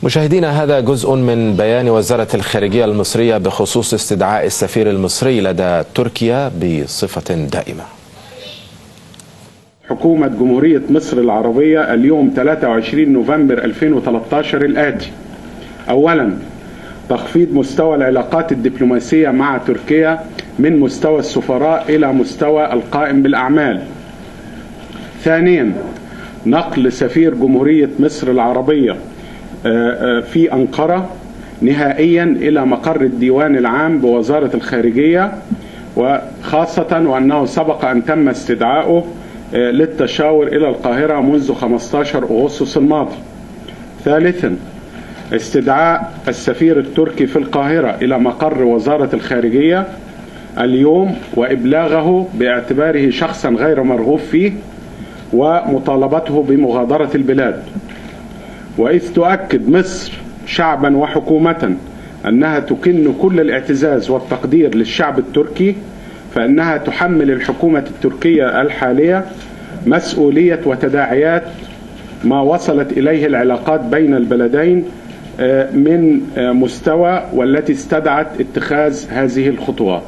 مشاهدينا، هذا جزء من بيان وزارة الخارجية المصرية بخصوص استدعاء السفير المصري لدى تركيا بصفة دائمة. حكومة جمهورية مصر العربية اليوم 23 نوفمبر 2013 الآتي: أولا، تخفيض مستوى العلاقات الدبلوماسية مع تركيا من مستوى السفراء إلى مستوى القائم بالأعمال. ثانيا، نقل سفير جمهورية مصر العربية في أنقرة نهائيا إلى مقر الديوان العام بوزارة الخارجية، وخاصة وأنه سبق أن تم استدعائه للتشاور إلى القاهرة منذ 15 أغسطس الماضي. ثالثا، استدعاء السفير التركي في القاهرة إلى مقر وزارة الخارجية اليوم وإبلاغه باعتباره شخصا غير مرغوب فيه ومطالبته بمغادرة البلاد. وإذ تؤكد مصر شعبا وحكومة أنها تكن كل الاعتزاز والتقدير للشعب التركي، فإنها تحمل الحكومة التركية الحالية مسؤولية وتداعيات ما وصلت إليه العلاقات بين البلدين من مستوى والتي استدعت اتخاذ هذه الخطوات.